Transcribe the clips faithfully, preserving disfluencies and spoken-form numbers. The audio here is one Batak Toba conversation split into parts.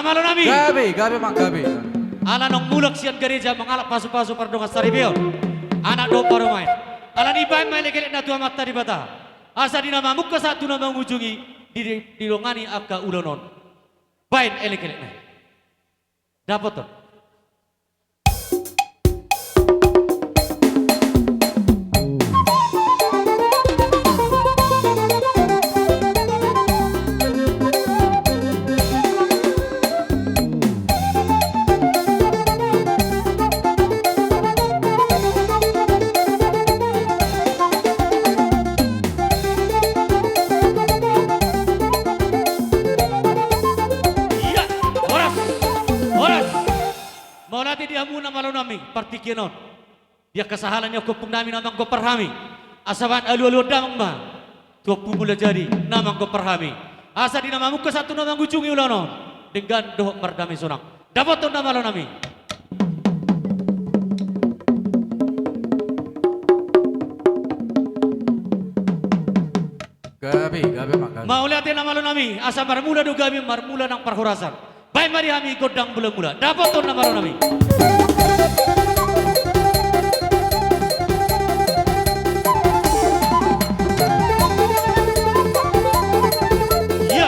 Malo nami. Gabe, gabe, Mak, gabe. Ala naung mulak sian gareja mangalap pasupasu pardongan saripeon, anak dohot parumaen. Alani i baen ma elekelekna tu Amanta Debata, asa di na mamungka sahat tu na mangujungi, di, di, didongani angka ulaon on. Baen elekelekna. Dapothon. Ia, horas, horas. Mauliate di hamu na malo nami, partingkian on. Di angka sahala ni angka ompung nami na manggompar hami, asa baen alualuhon damang ma tu Ompu Mulajadi na manggompar hami, asa di na mamungka sahat tu na mangujungi ulaon on, denggan dohot mardame sonang. Dapothon na malo nami. Gabe, gabe, Mak, gabe. Mauliate na malo nami, asa marmula do gabe, marmula nang parhorasan. Baen ma di hami gondang mulamula. Dapothon na malo nami. Ia.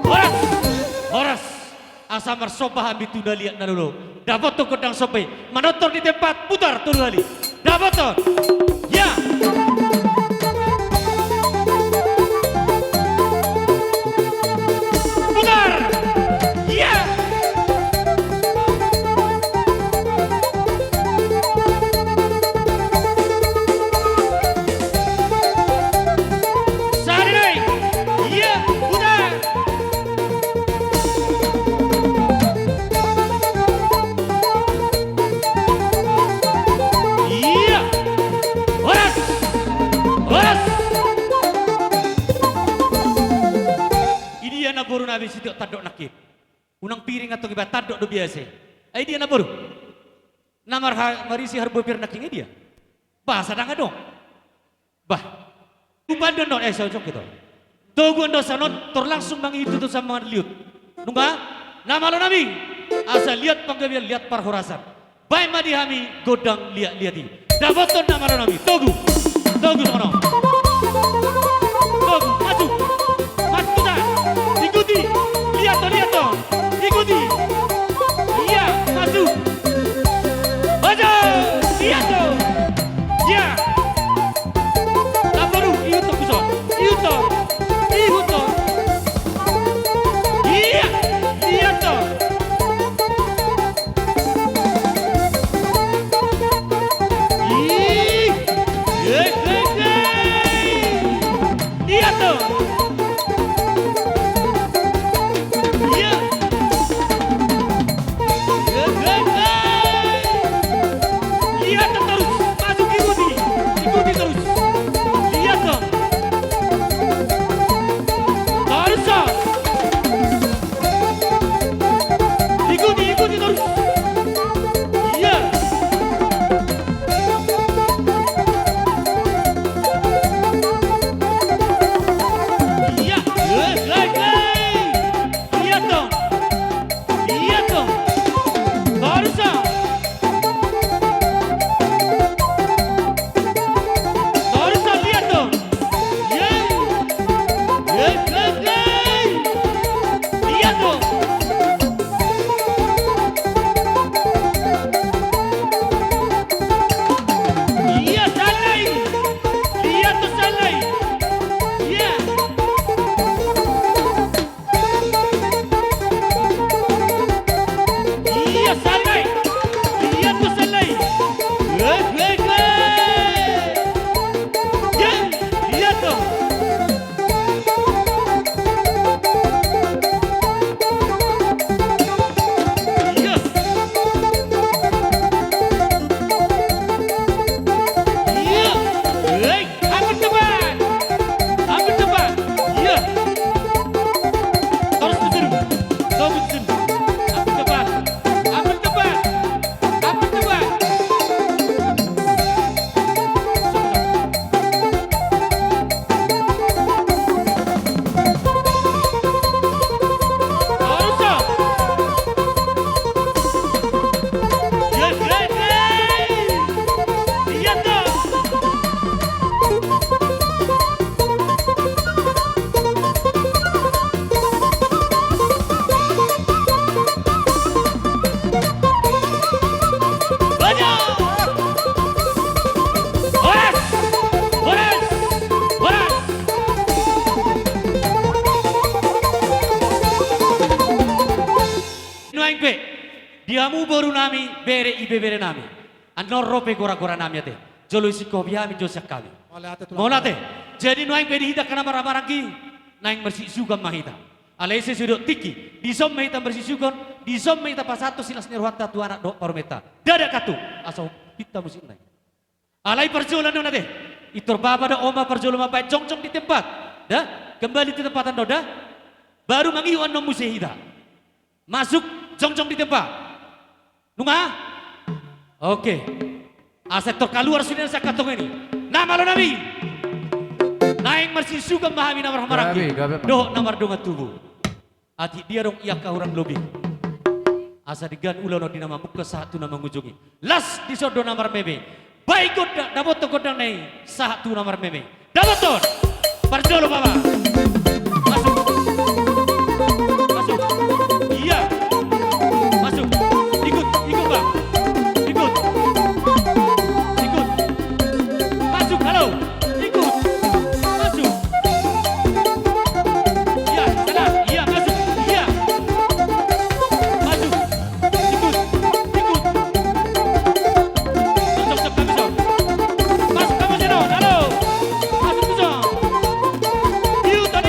Horas. Horas. Asa marsomba hami tu na liat na lolo. Dapothon gondang somba i. Manortor di tempat, putar tolu hali. Dapothon. Ia. Putar. Ia. Sahali nai. Ia. Putar. Ia. Horas. Horas. Idia na boru nami sitiok tandok nangkin? Unang piring antong iba, tandok do biasa i. Ai idia na boru na marha-, marisi harbopir nangkin, idia? Bah, sadang adong. Bah. Tuban do on, eh, so, so, gitu. Togu on do sian on, tor langsung mangihut tu sian marliut. Nunga? Na malo nami. Asa liat panggabean, liat parhorasan. Baen ma di hami gondang liat-liat i. Dapothon na malo nami. Togu. Togu sono. Togu. Maju. Maju, putar. Ikuti. Liat on, liat on. Ikuti. Ia, maju. Maju. Liat on. Ia. Laporu, ihut on, kuso. Ihut on. Ihut on. Ia. Liat on. Ih. Hei, hei, hei. Naeng pe, di hamu boru nami, bere ibebere nami. Annon ro pe gora-gora nami ate. Jolo isingkop hami, jolo sian hami. Mauliate, Tulang. Mauliate. Jadi nuaeng pe di hita angka na marhahamaranggi, naeng marsisusugan ma hita. Alai ise so didok tingki, dison ma hita marsisusugan, dison ma hita pasahathon silas ni rohanta tu anak dohot parumaenta. Ndada kantung, asa pinta musik naeng. Alai parjolo annon ate. Pintor bapa dohot oma, parjolo ma baen jongjong di tempat. Da, kembali di tempat annon da. Baru mangihut annon muse hita. Masuk, jongjong di tempat. Nunga? Oke. Asa pintor kaluar sude na sian kantong i. Na malo nami. Naeng marsisusugan ma hami na marhahamaranggi. Gabe, gabe ma. Dohot na mardongan tubu. Atik dia adong i angka hurang lobi. Asa denggan ulaon on di na mamungka sahat tu na mangujungi. Las dison do na marmeme. Baen gondang, dapothon gondang na i sahat tu na marmeme. Dapothon. Parjolo bapa. Masuk. Masuk. Iya. Masuk. Ikut, ikut bang. Ikut. Ikut. Masuk, halo. Ikut. Masuk. Iya, sana. Iya, masuk. Iya. Masuk. Ikut. Ikut. Masuk, masuk, masuk. Masuk, masuk, halo. Masuk, masuk. Ikut.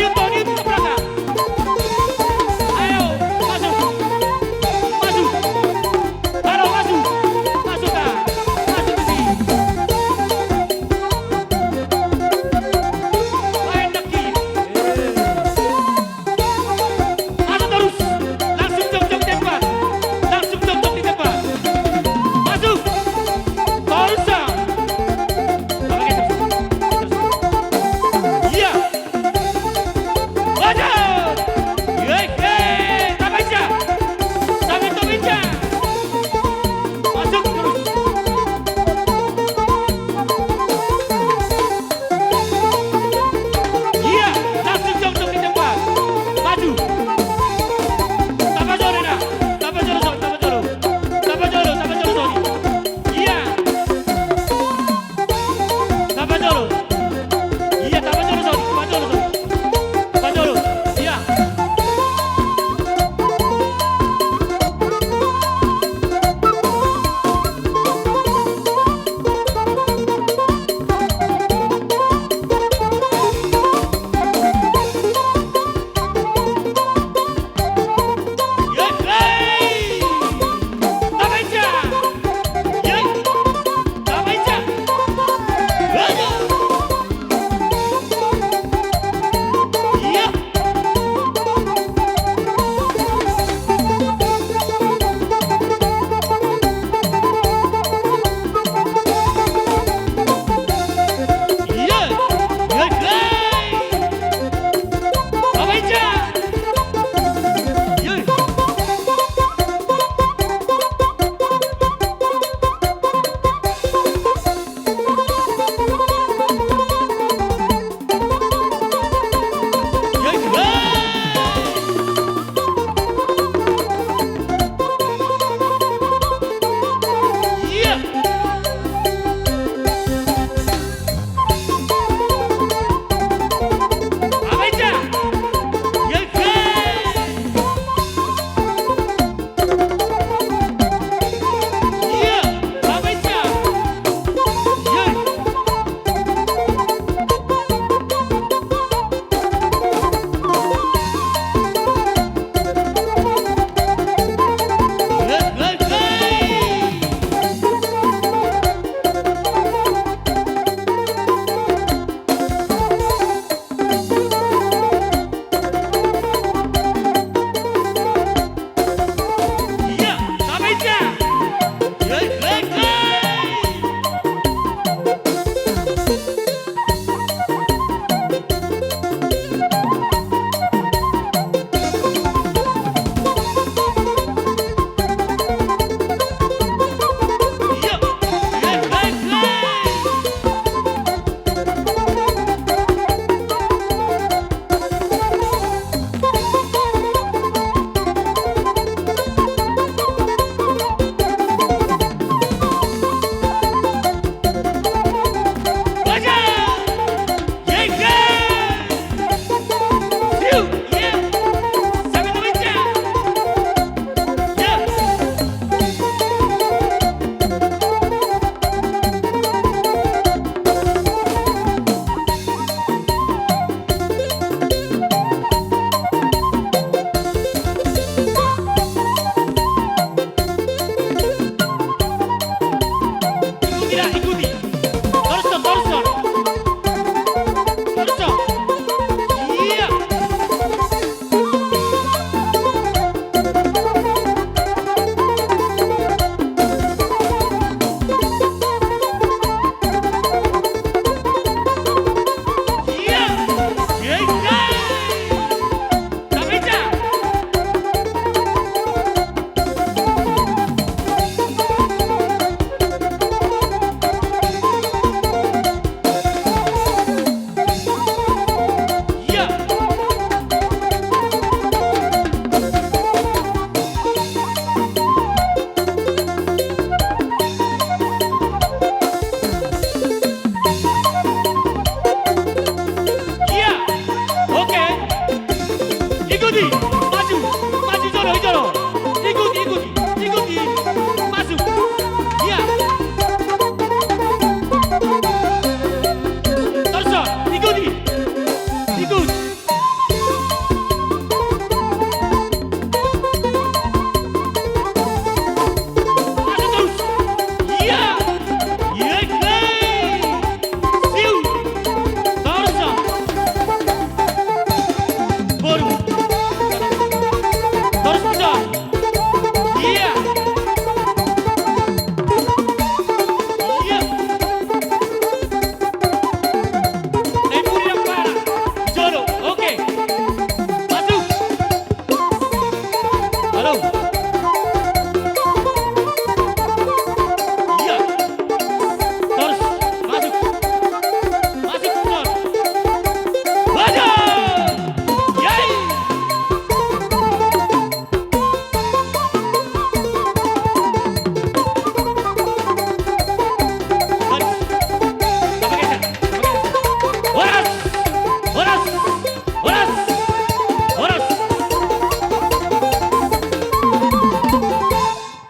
Halo. Iya. Terus masuk. Masuk, terus. Baja. Yai. Horas! Horas! Horas! Horas!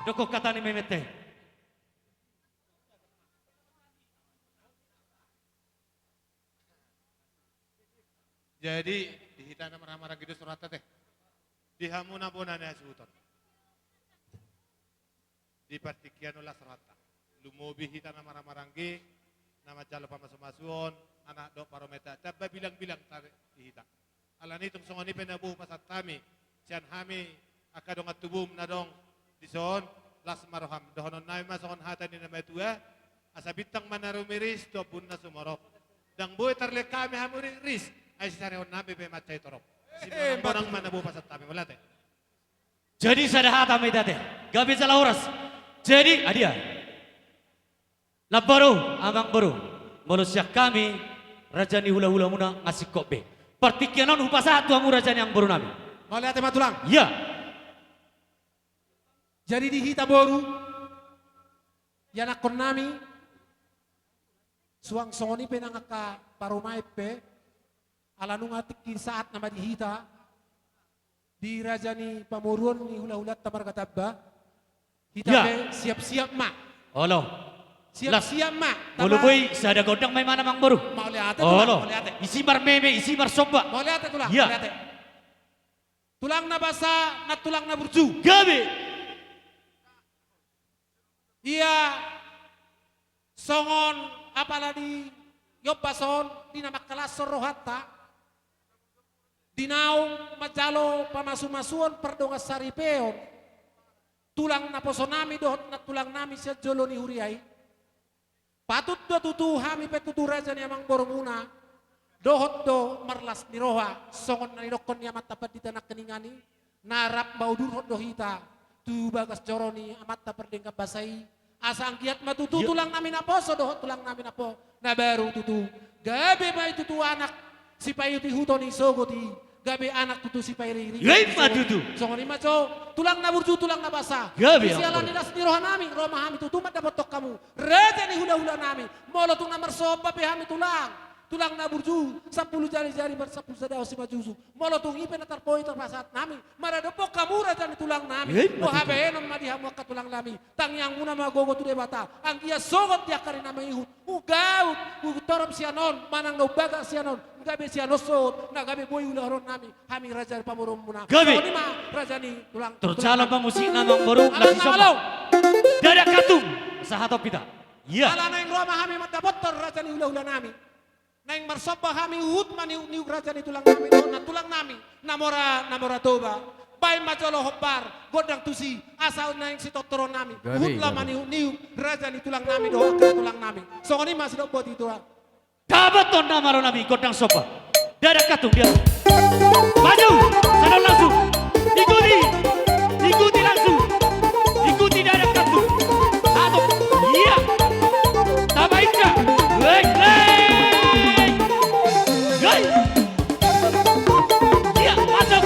Dokon hata ni Memet te. Jadi, di hita na marhahamaranggi do rohanta te. Di hamu na bona ni hasuhuton. Di partingkian on las rohanta. Lumobi hita na marhahamaranggi, na manjalo pamasumasuon, anak dohot parumaen, tamba bilangbilang tadi di hita. Alani tung songon i pe na boi hupasahat hami, sian hami angka dongan tubum na adong dison, las ma roham. Dohononnami ma songon hata ni na matua, asa bintang ma na rumiris tu ombun na sumorop. Ndang boi tarlean hami hamu riris, ai sisarihonnami pe mansai torop. Simonang-monang ma na boi hupasahat hami, mauliate. Jadi sada hata ma i ate. Gabe jala horas. Jadi, adia. Namboru, amangboru. Molo sian hami, raja ni hulahulamuna, nga singkop be. Partingkian on hupasahat tu hamu raja ni amangborunami. Mauliate ma tulang. Iya. Jadi di hita boru, ianakkonnami, suang songon i pe nang angka parumaen pe, ala nunga tingki saatna ma di hita, di raja ni pamoruon ni hulahulanta marga Tamba, hita pe siap-siap ma. Olo. Siap-siap ma. Molo boi sada gondang ma imana, amangboru. Mauliate tulang, mauliate. Isi marmeme, isi marsomba. Mauliate tulang, mauliate. Tulang na basa, nantulang na burju. Gabe. Ia songon apala di ombas on, di na mangkalashon rohanta, di naung manjalo pamasumasuon pardongan saripeon tulang naposonami dohot nantulangnami sian jolo ni huria i. Patut do tutu hami pe tutu raja ni amangborumuna, dohot do marlas ni roha, songon na nidokkon ni amanta pandita nangkiningan i, na rap maudurhon do hita tu bagas joro ni amanta pardenggan basa i, asa anggiat ma tutu tulangnami naposo dohot tulangnami napo-, na baru tutu, gabe ma i tutu anak sipaihut-ihuton i sogot i, gabe anak tutu sipairi-iri. Gabe ma tutu. Songon i ma jo, tulang na burju, tulang na basa. Gabe. Di siala ni las ni rohanami, ro ma hami tutu mandapothon hamu, raja ni hulahulanami. Molo tung na marsomba pe hami tulang, tulang na burju, sampulu jari-jari marsampulu sada hosi majuju. Molo tung i pe na tarpoi tarpasahatnami maradophon hamu raja ni tulangnami. Gabe ma tutu. Habahenon ma di hamu angka tulangnami. Tangiangmuna ma gogo tu Debata. Anggiat sogot di angka ari na mangihut, umgaut, umtorop sian on, manang na umbagas sian on, gabe sian on sogot na gabe boi ulahononnami, hami raja pamoruonmuna. Gabe. Songon i ma raja ni tulang. Torus jala ma musikna, amangboru. Alang na malo. Dadak hantum. Sahat on hita. Iya. Ala naeng ro ma hami mandapothon raja ni hulahulanami. Naeng marsomba hami, huhut ma niuk-niuk raja ni tulangnami dohot nantulangnami na mora, na mora Toba. Baen ma jolo hombar gondang tusi, asa naeng sitortoronnami. Gabe, huhut ma niuk-niuk raja ni tulangnami dohot angka tulangnami. Songon i ma sidok boti tua. Dapothon nama ro nami gondang somba. Dadak hantum dia. Maju, sadol langsung. Ikuti. Ikuti langsung. Ikuti dadak hantum. Satu. Iya. Tamba indah. Hei, hei. Hei. Iya, masuk.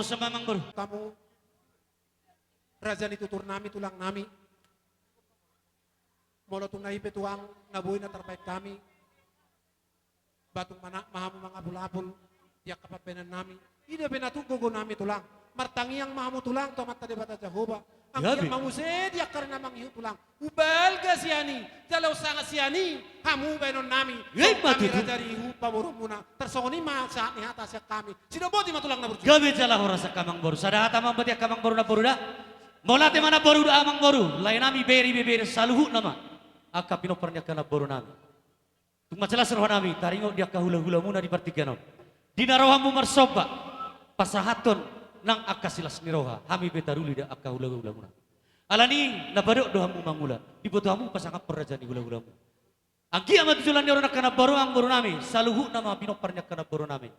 Amangboru. Hamu raja ni tuturnami, tulangnami. Molo tung na i pe tulang na boi na tarbaen hami, ba tung manat ma hamu mangapulapul di angka pambahenannami. I do pe na tung gogonami tulang. Martangiang ma hamu tulang tu Amanta Debata Jahowa. Gabe. Anggiat ma muse di angka ari na mangihut tulang, umbalga sian i, jala umsanga sian i hamu bahenonnami. Songon hami raja ni huta pamoruonmuna. Tarsongon i ma sahat ni hata sian hami. Sidok boti ma tulang na burju. Gabe jala horas angka amangboru. Sada hata ma mamboti angka amangboru namboru da. Mauliate ma namboru da amangboru. Laenami, bere, ibebere, saluhutna ma angka pinompar ni angka namborunami. Tung mansai las rohanami taringot di angka hulahulamuna di partingkian on. Di na rohamu marsomba, pasahathon nang angka silas ni roha, hami pe taruli da angka hulahulamuna. Alani na padok do hamu mangula, diboto hamu pasangaphon raja ni hulahulamu. Anggiat ma tu joloan ni ari on angka namboru, amangborunami, saluhutna ma pinompar ni angka namborunami.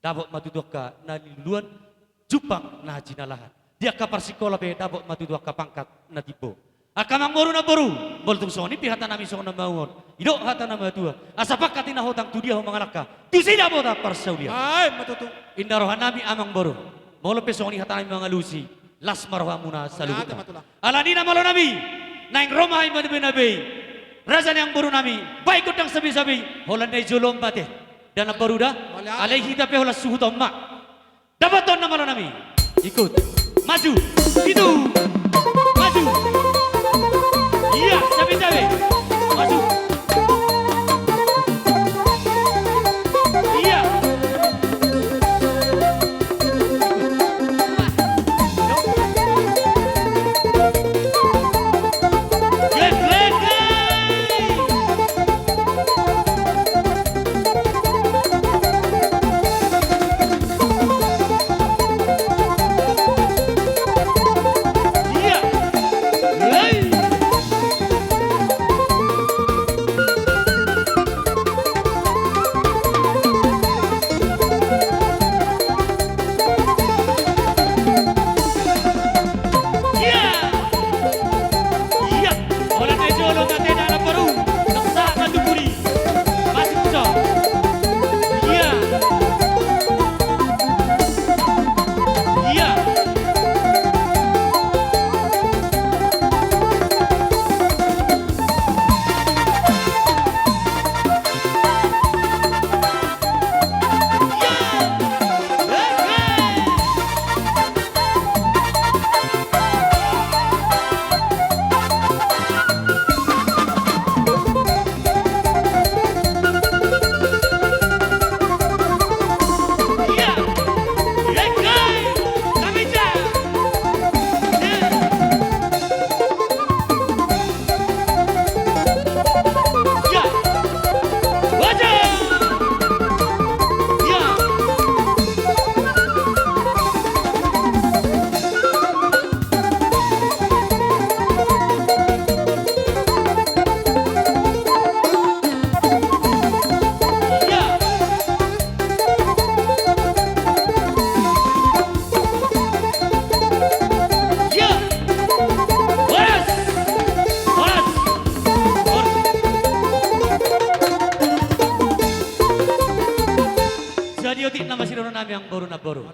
Dapot ma tutu angka na niluluan, jumpang na jinalahan. Di angka parsikola pe dapot ma tutu angka pangkat na timbo. Angka amangboru namboru, molo tung songon i pe hatanami songon na maungon, didok hata na matua, asa pangkat i na hotang tu dia ho mangalangka, tusi dapotan parsaulian. Ai, ma tutu. Inna rohanami amangboru, molo pe songon i hatanami mangalusi, las ma rohamuna saluhutna. Alani na malonami, naeng ro ma hami manabenabe i. Raja ni amangborunami, baen gondang sabesabei, holan na di jolo on mate. Da namboru da, alai hita pe holan suhuton ma. Dapotan na malonami. Ikut. Maju. Itu. Maju. Iya, sabesabei. Maju. Iya. Jadi otik nama sidohonon nami amangboru namboru.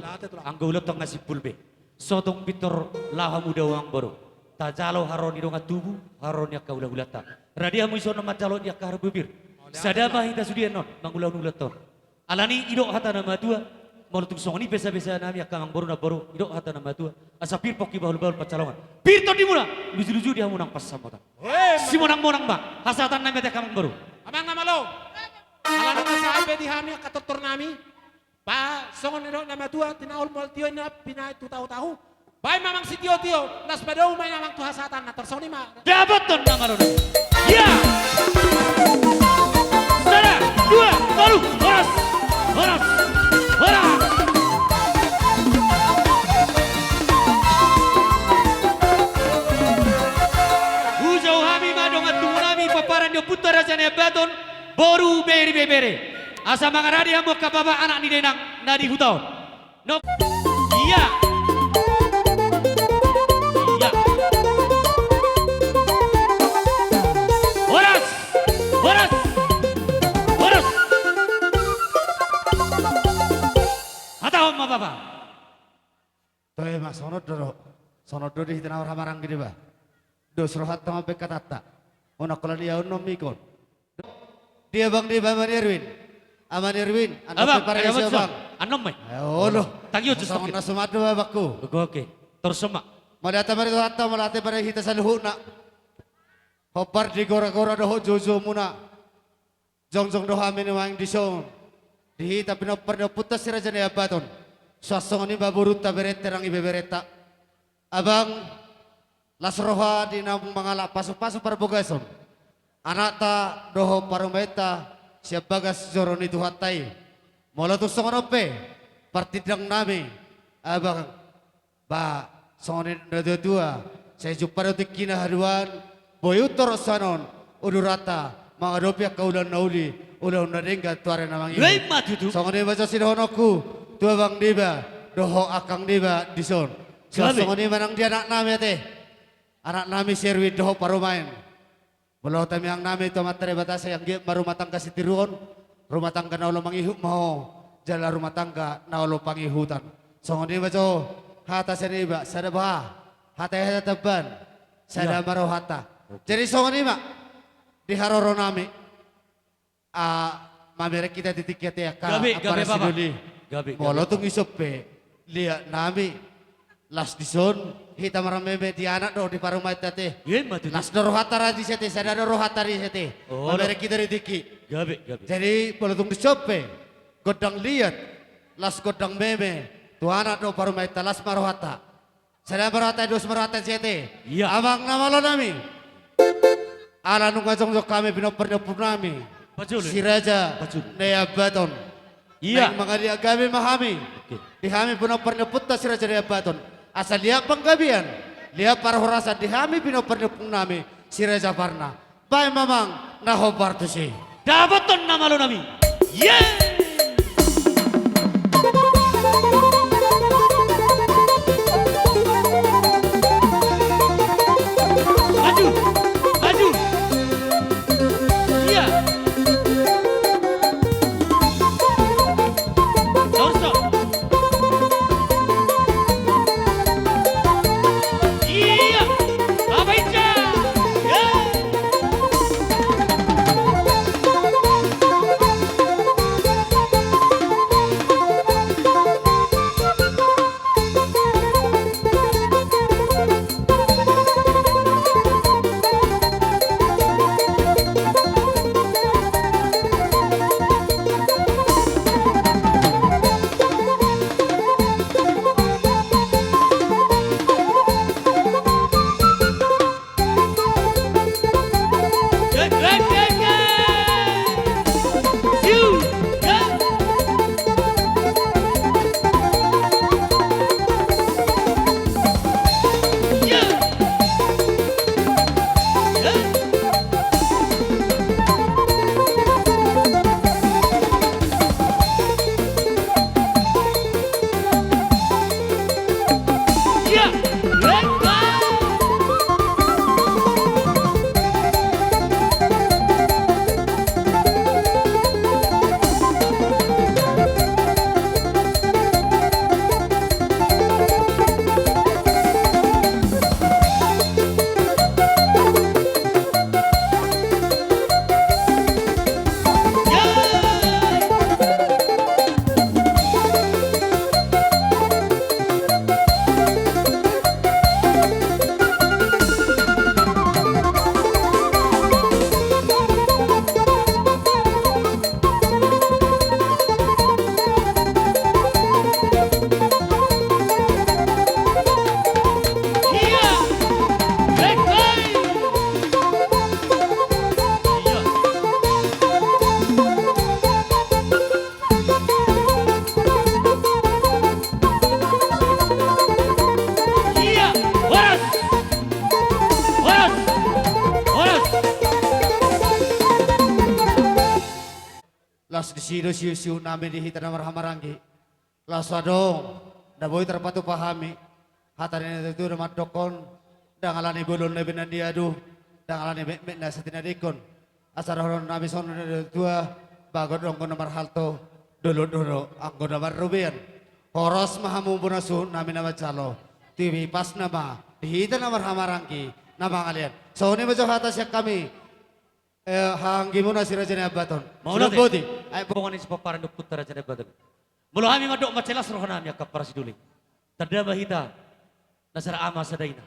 Anggo ulaonta nga simpul be. Sotong pintor laho hamu da amangboru. Tajalo haroro ni dongan tubu, haroro ni angka hulahulanta. Rade hamu dison manjalo di angka harbubir. Sada ma hita sude annon mangulahon ulaonta on. Alani i do hata na matua, molo tung songon i pesapesa nami angka amangboru namboru, i do hata na matua. Asa pir pongki bahulbahul pansalongan. Pir tondimuna, lujuluju di hamu nang pansamotan. Simonangmonang ma hasahatan nami ate angka amangboru. Amang na malo. Alani na sahat be di hami angka tortor nami. Ba songon na nidok na matua, tinaol mual tio inna pinaet tu tahu-tahu. Baen ma amang sitio-tio, laos padomu ma inna amang tu hasahatanna, tarsongon i ma. Dapothon na malona. Ia. Sada, dua, tolu, horas, horas, horas. Hujou hami ma dongan tubu nami, pomparan ni ompunta Raja Naiambaton, boru, bere, ibebere. Asa mangarade hamu angka bapa anak ni dainang na di huta on. Nop. Ia. Ia. Horas. Horas. Horas. Hatahon ma bapa. Toe ma songon on do, songon on do di hita na marhahamaranggi, deba. Dos rohanta mambaen hatanta. Unang holan ia on non mikon. Di abang niba Ama ni Erwin. Ama ni Erwin, annon pe parade sian abang. Annon ma i. Olo. Tangihon, songon na suman do abangku. Oke, oke. Torus ma. Mauliate ma di Tuhanta, mauliate ma di hita saluhutna. Hombar di gora-gora dohot joujoumuna. Jongjong do hami nuaeng dison di hita pinompar ni ompunta Si Raja Naiambaton. Suang songon i ma borunta, berenta nang ibeberenta. Abang, las roha di naung mangalap pasupasu parbagason anakta dohot parumaenta sian bagas joro ni Tuhanta i. Molo tung songon on pe partindangnami, abang, ba songon i natuatua, sai jumpa do tingkina haduan, boi untorop sian on uduranta mangadopi angka ulaon na uli, ulaon na denggan tu ari na mangihut. Songon i ma jo sidohononku tu abang niba dohot angkang niba dison. Suang songon i ma nang di anaknami ate, anaknami si Erwin dohot parumaen. Molo tangiangnami tu Amanta Debata, sai anggiat ma rumah tangga sitiruon, rumah tangga na olo mangihut ma ho, jala rumah tangga na olo pangihutan. Songon i ma jo hata sian iba, sada boha, hata i hata tamban, sada ma rohanta. Jadi songon i ma di haroronami. Ah, mamereng hita di tingki ate angka, gabe, angka gabe, Bapa. Sidoli. Gabe, gabe. Molo tung ison pe liatnami, las dison hita marmeme di anak dohot di parumaenta ate. Las do rohanta ra disi ate, sada do rohanta disi ate. Mamereng hita di tingki. Gabe, gabe. Jadi molo tung dison pe gondang liat, las gondang meme tu anak dohot parumaenta, las ma rohanta. Sada ma rohanta, dos ma rohanta disi ate. Iya. Amang na malonami. Ala nunga jongjong hami pinompar ni ompunami, Si Raja Naiambaton. Iya. Naeng mangaliat gabe ma hami. Oke. Di hami pinompar ni ompunta Si Raja Naiambaton, asa liat panggabean, liat parhorasan di hami pinompar ni ompunami Si Raja Parna. Baen ma amang na hombar tusi. Dapothon na malonami. Ye! Maju, maju. Iya. Dorso. Iya. Apa itu? Ye! Las disi do siusiu nami di hita na marhamaranggi. Laos adong na boi tarpatupa hami hata ni natuatua na mandokkon: Ndang ala ni bolon na binahen ni adu, ndang ala ni metmet na asa tinadingkon. Asa dohonon nami songon na natuatua: Bagot do anggo na marhalto, dolok do anggo na marrobean. Horas ma hamu bona suhut nami na manjalo. Tipi pas nama di hita na marhahamaranggi na mangalean. Songon i ma jo hata sian hami. Eh, hanggi muna si Raja Nai Ambaton. Mauliate. Sudah boti. Ai bongan ni si pomparan ni ompunta Raja Nai Ambaton. Molo hami mandok mansai las roha nami angka parasi doli. Tanda ma hita na sada ama sada ina.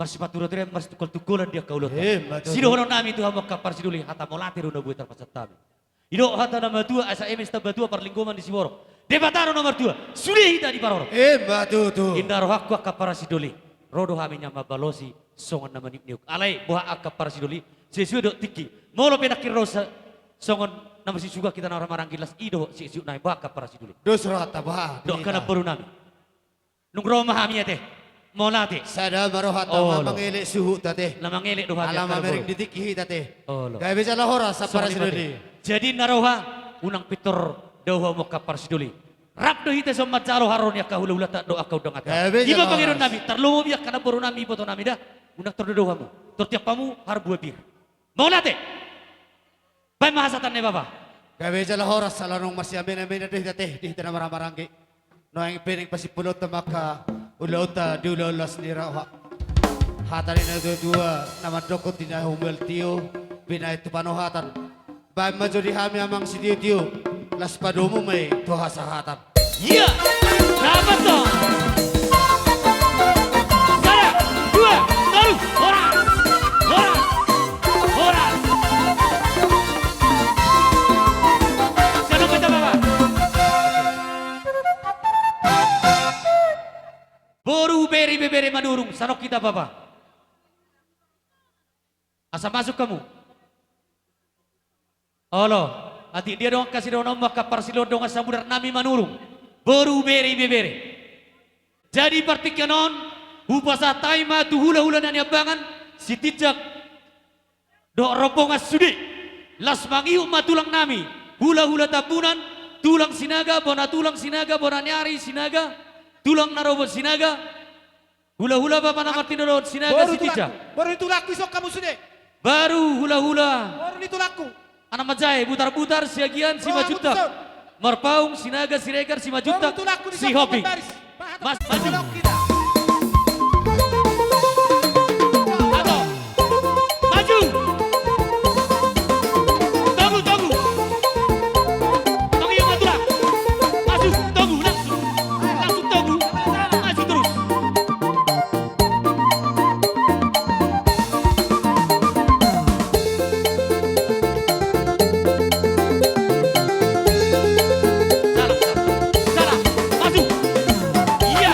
Marsipanturaturian, marsitungkoltungkolan di angka ulaonta. Eh, ma tutu. Sidohonon nami tu hamu angka parasi doli, hata mauliate do na boi tarpasahat hami. Didok hata na matua, asa eme sitambatua parlinggoman ni siborok. Debata do na martua, sude hita diparorot. Eh, ma tutu. Inna rohangku angka parasi doli. Ro do hami nian mambalosi songon na maniukniuk. Alai boha angka parasi doli, sesuai do tingki. Molo pe nangkin ro sa-, songon na masisuga hita na marhahamaranggi, las i do siukna, boha angka parasi doli. Dos rohanta boha. Dok angka namboru nami. Nunga ro ma hami ate. Mauliate. Sada ma rohanta. Olo. Mangelek suhut ate. Na mangelek do hami. Ala mamereng di tingki hita ate. Olo. Gabe jala horas angka parasi doli. Jadi na roha, unang pintor dao hamu angka parasi doli. Rap do hita songon manjalo haroro ni angka hulahulanta dohot angka undanganta. Gabe jala horas. I ma pangidoan nami, tarlumobi angka namboru nami, iboto nami da. Unang tor dao hamu. Tor tiop hamu harbua pir. Mauliate. Baen ma hasahatan ni bapa. Gabe jala horas, ala naung marsiamenamenan do hita ate, di hita na marhahamaranggi. Nuaeng pe naeng pasimpulonta ma angka ulaonta di ulaon las ni roha. Hata ni natuatua na mandok, di na humaliang tio, binahen tu panohatan. Baen ma jo di hami amang sitiotio, las padomu ma i tu hasahatan. Ia, dapat do. Sada, dua, tolu, horas, horas, horas. Sada, dua, tolu, horas. Boru, bere, ibebere Manurung, sanok hita bapa. Asa masuk hamu. Olo, atik dia dongan, hamu sidohononmu angka parsilon dongan samudar nami Manurung. Boru, bere, ibebere. Jadi partingkian on, hupasahat hami ma tu hulahula na niambangan, Sitinjak dohot rombongan sude. Las mangihut ma tulang nami, hulahula Tambunan, tulang Sinaga, bona tulang Sinaga, bona ni ari Sinaga, tulang na robot Sinaga, hulahula bapa na martinodohon Sinaga, boru ni Sitinjak. Boru ni tulangku, ison hamu sude. Baru hulahula. Boru ni tulangku. Anak manjae, Butarbutar, Siagian, Simanjuntak. Marpaung, Sinaga, Siregar, Simanjuntak, Sihombing. Mas, maju. Atau, maju. Togu, togu. Panggil Madura. Maju, togu, langsung. Langsung togu. Maju terus. Salam, salam. Salam. Maju. Iya.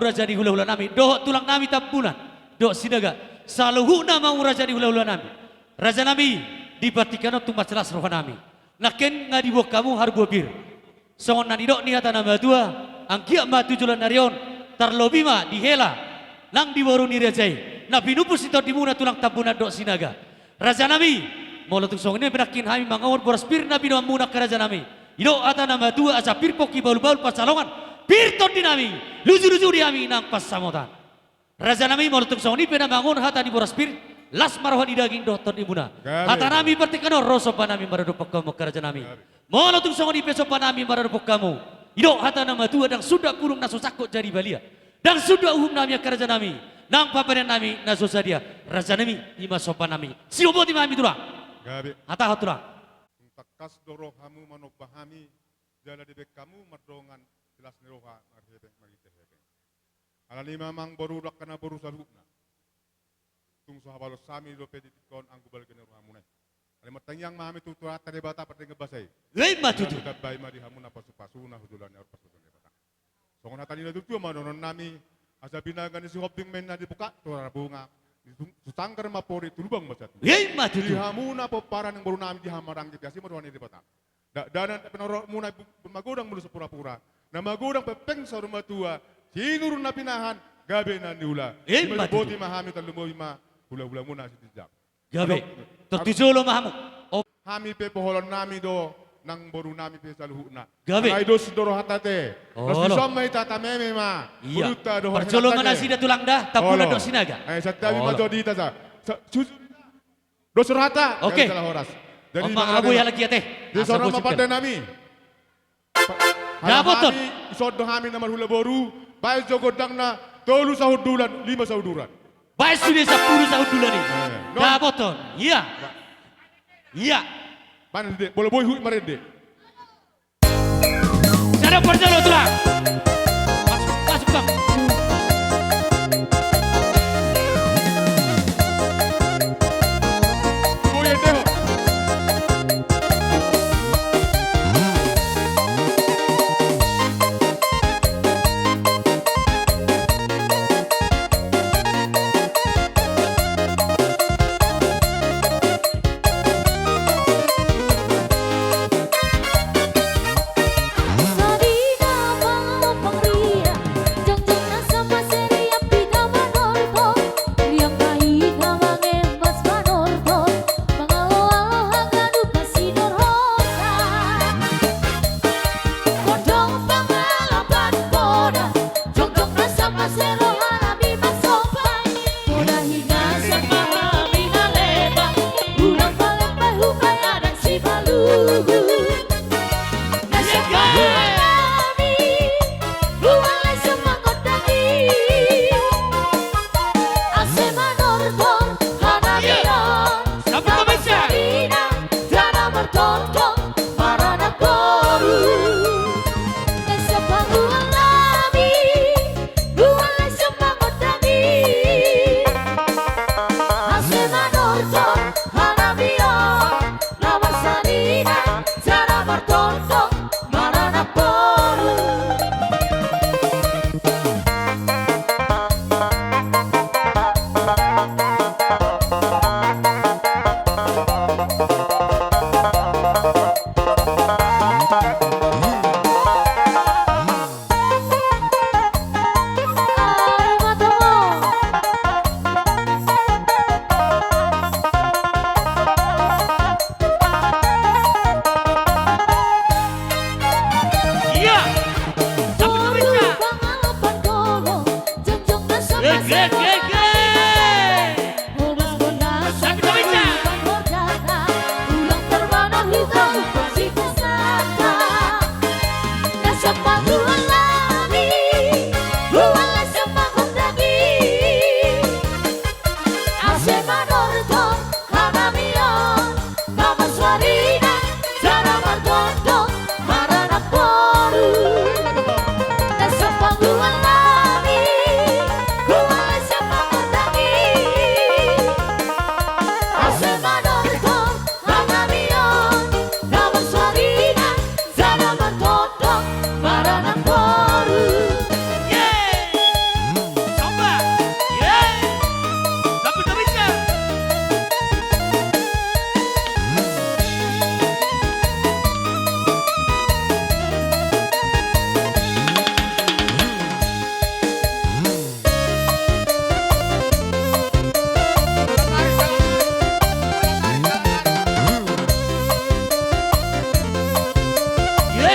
raja ni hulahulanami, dohot tulangnami Tambunan dohot Sinaga, saluhutna ma raja ni hulahulanami. Rajanami, di partingkian on tung mansai las rohanami. Nangkin nga diboan hamu harbua pir. Songon na nidok ni hata na matua, anggiat ma tu joloan ni ari on, tarlobi ma di hela nang di boru ni raja i, na pinumpus ni tondimuna tulang Tambunan dohot Sinaga. Rajanami, molo tung songon i pe nangkin hami mangohon boras pir na binoanmuna angka rajanami. Didok hata na matua, asa pir pongki bahulbahul pansalongan, pir tondinami, lujuluju di hami nang pansamotan. Rajanami, molo tung songon i pe na mangohon hata ni boras pir, las ma roha ni daging dohot tondimuna. Gabe. Hatanami partingkian on, ro sombanami maradophon hamu angka rajanami. Gabe. Molo tung songon i pe sombanami maradophon hamu, didok hata na matua, ndang sundat pudung na so sangkot jadi balian, ndang sundat uhumnami angka rajanami, nang pabahenannami na so sadia. Rajanami, i ma sombanami. Sioboti ma hami tulang. Gabe. Hatahon tulang. Tung tangkas do ro hamu manomba hami, jala dibaen hamu mardongan silas ni roha marhepeng marhite hepeng. Alani i ma amang boru dohot angka na boru saluhutna, tung so habalos hami dope di tingki on anggo balga ni rohamuna i. Alai martangiang ma hami tu Tuhanta Debata pardenggan basa i. Ima tutu. Ditambai ma di hamu na pasupasuna tu joloan ni ari on, pasupasu ni Debata. Songon hata ni natuatua ma dohononnami, asa binaga ni Sihombing ma inna di pukak tu Rarabunga, di tu sanggar ma pori, tu lubang ma satua. Ima tutu. Di hamuna pomparan ni borunami di hamaranggi, pe asi ma roha ni Debata. Dakdanak pe na rohamuna, magodang molo so purapura, na magodang pe pengsa rumah tua, sinur na pinahan, gabe na niula. Ima tutu. Boti ma hami, tarlumobi ma hulahulamuna Sitinjak. Gabe. Tontu jolo ma hamu. Hami pe poholonnami do nang borunami pe saluhutna. Gabe. Alai dos do rohanta ate. Olo. Dos dison ma hita, tameme ma. Ia. Parjolo ma nasida tulang da, Tambunan dohot Sinaga. Olo. Eh, santabi ma jo di hita sa. Dos rohanta. Oke. Jadi, on ma, abui halak i ate. Jadi, asa songon on ma pandenami. Dapoton. Hami, ison do hami na marhula boru, baen jo gondangna, tolu sahundulan, lima sahundulan. Baen sude sampulu sahundulan i. Eh, no. Dapoton. Ia. Ia. Mana dia? Bola boy hui marende. Sada parjolo tulang. Masuk, masuk, Bang. Boy ende ho.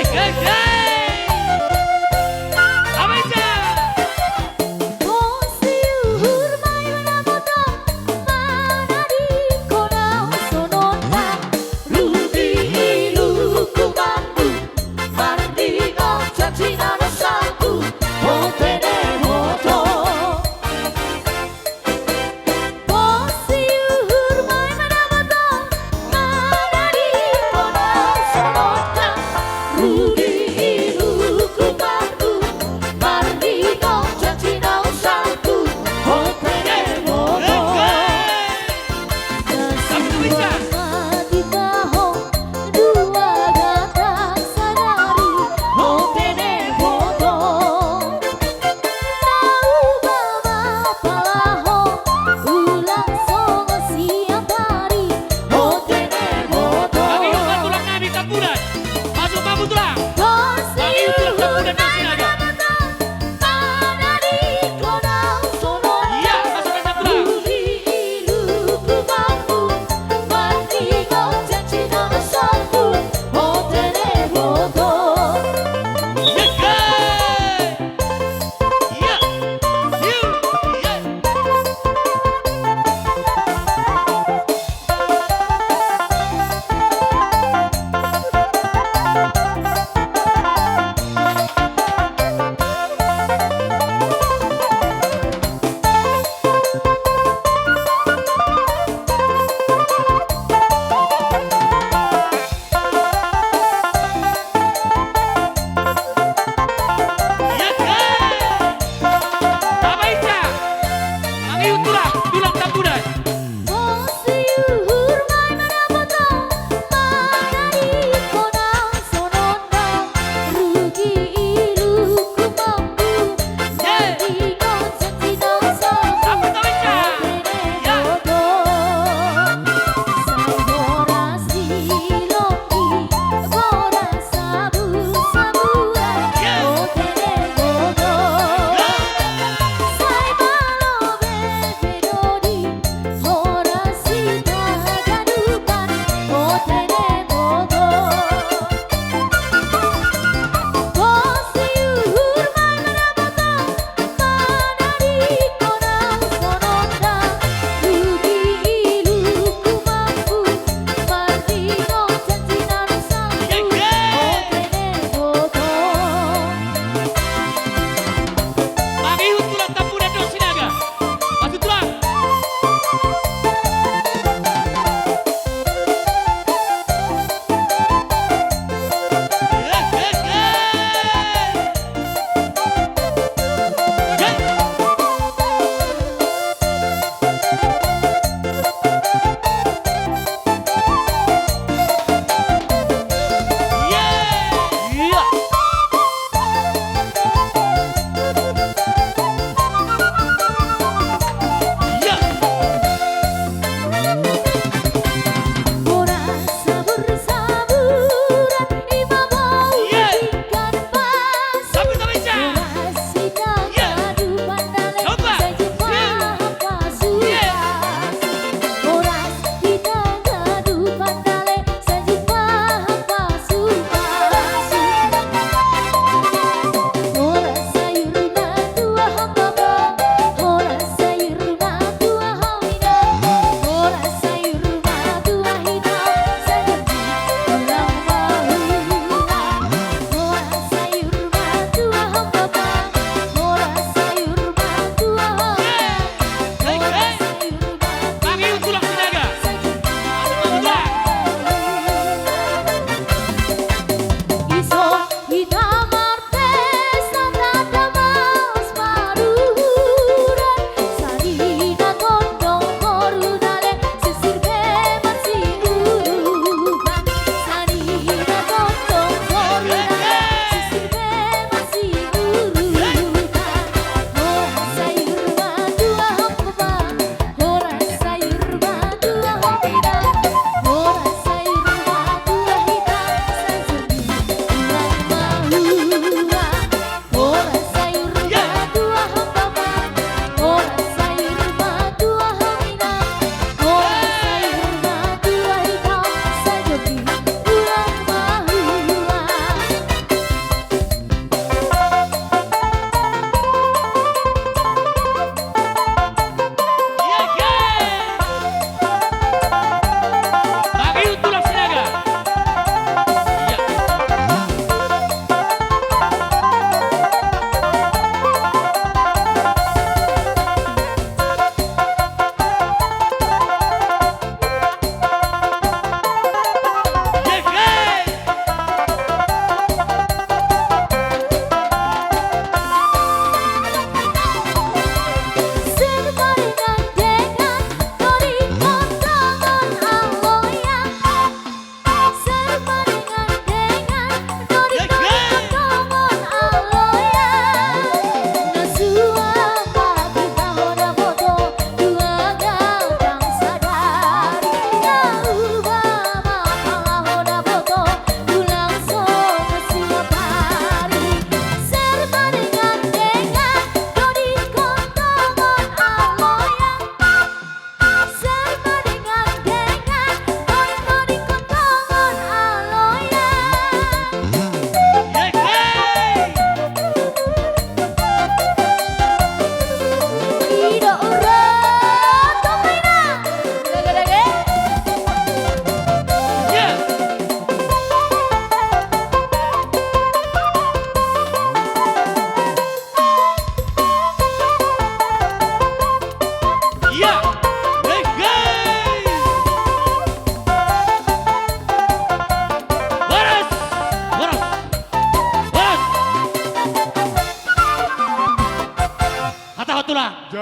Geng, geng. Amai ja. Pos di uhur ma i manamboto, manadingkon au sononta. Rudi iluku mambu, marningot janji na dosa tu, bote deboto. Pos di uhur ma i manamboto, manadingkon au sononta. Rudi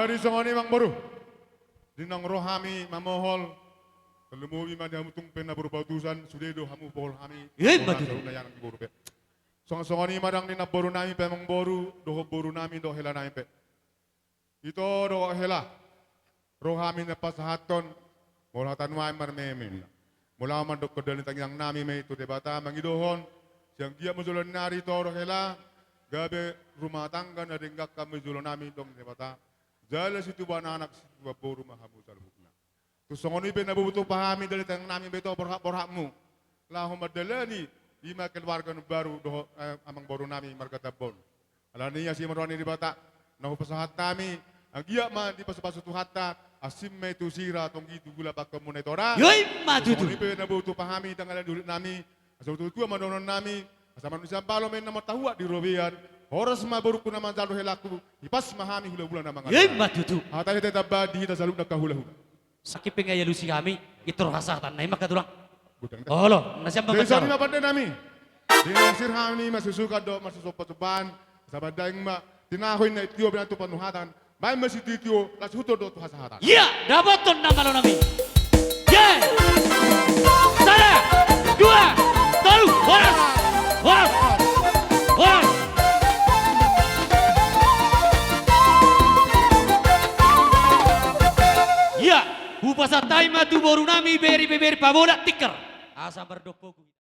Jadi songon i amangboru. Di naung ro hami mamohol. Tarlumobi ma di hamu tung pe na boru pautusan, sude do hamu pohol hami. Ima tutu. Songon i ma di boru pe. Songon, songon i ma dang di namboru nami pe amangboru, dohot boru nami dohot hela nami pe. Ito dohot hela. Ro hami na pasahathon. Molo hata nuaeng marmeme. Molo mandokkon dalan ni tangiang nami ma i tu Debata mangidohon. Sian dia ma jolo nari ito dohot hela. Gabe rumah tangga na denggan hamu jolo nami dong Debata. Jala situbuan anak situbuan boru ma hamu saluhutna. Tung songon i pe na boi hutupa hami dalan ni tangiang nami ma i tu borhat-borhatmu. Laho mandalani i ma keluarga na baru dohot, eh, amangboru nami marga Tambon. Alani i asi ma roha ni Debata na hupasahat hami, anggiat ma dipasupasu Tuhanta, asing ma i tu sira tonggi tu gula pangkeonmuna i tora. Ima tutu. Tung songon i pe na boi hutupa hami dang dalan ni uhum nami, asa tua-tua ma dohonon nami, asa manusia balo ma inna martahuak di robean, horas ma borungku na manjalo helangku, hipas ma hami hula-hula na mangalap. Ima tutu. Hata hita tamba di hita saluhutna angka hula-hula. Sangkiping aja alusi hami, i tor hasahatan na ima angka tulang. Godang da. Olo, na sian bagas. Jadi songon i ma pande nami. Di naung sir hami masusukan dohot masusomba-sombaan, asa mandaing ma, tinahu inna i tio binaen tu panuhatan, baen ma sitio-tio, laos huhut dohot tu hasahatan. Ia, dapothon na malo nami. Ye! Sada, dua, tolu, horas! Horas! Horas! Ia, hupasahat hami ma tu boru nami Beri Beber Pabola Tikar. Asa mardompogu.